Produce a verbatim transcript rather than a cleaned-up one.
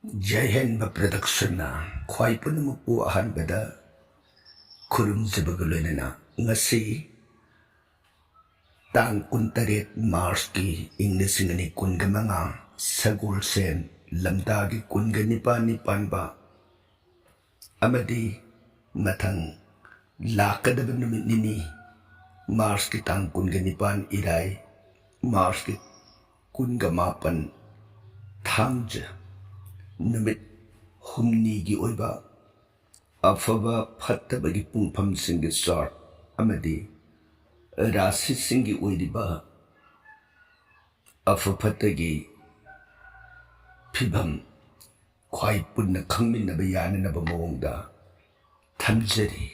ꯖꯩ ꯍꯤꯟꯗ ꯄ꯭ꯔꯗꯛꯁꯟꯅ ꯈ꯭ꯋꯥꯏ ꯄꯨꯝꯅꯃꯛꯄꯨ ꯑꯍꯥꯟꯕꯗ ꯈꯨꯔꯨꯝꯖꯕꯒ ꯂꯣꯏꯅꯅ, ꯉꯁꯤ ꯇꯥꯡ ꯀꯨꯟꯇꯔꯦꯠ ꯃꯥꯔꯆꯀꯤ ꯏꯪ ꯂꯤꯁꯤꯡ ꯑꯅꯤ ꯀꯨꯟꯒ ꯃꯉꯥ, ꯁꯒꯣꯜꯁꯦꯟ ꯂꯝꯇꯥꯒꯤ ꯀꯨꯟꯒ ꯅꯤꯄꯥꯜꯅꯤ ꯄꯥꯟꯕ ꯑꯃꯗꯤ ꯃꯊꯪ ꯂꯥꯛꯀꯗꯕ ꯅꯨꯃꯤꯠ ꯅꯤꯅꯤ, ꯃꯥꯔꯆꯀꯤ ꯇꯥꯡ ꯀꯨꯟꯒ ꯅꯤꯄꯥꯜ ꯏꯔꯥꯏ, ꯃꯥꯔꯆꯀꯤ ꯀꯨꯟꯒ ꯃꯥꯄꯜ ꯊꯥꯡꯖ, ꯅꯨꯃꯤꯠ ꯍꯨꯝꯅꯤꯒꯤ ꯑꯣꯏꯕ ꯑꯐꯕ ꯐꯠꯇꯕꯒꯤ ꯄꯨꯡꯐꯝꯁꯤꯡꯒꯤ ꯆꯥꯔꯠ ꯑꯃꯗꯤ ꯔꯥꯁꯤꯁꯤꯡꯒꯤ ꯑꯣꯏꯔꯤꯕ ꯑꯐ ꯐꯠꯇꯒꯤ ꯐꯤꯕꯝ ꯈ꯭ꯋꯥꯏ ꯄꯨꯟꯅ ꯈꯪꯃꯤꯟꯅꯕ ꯌꯥꯅꯅꯕ ꯃꯑꯣꯡꯗ ꯊꯝꯖꯔꯤ꯫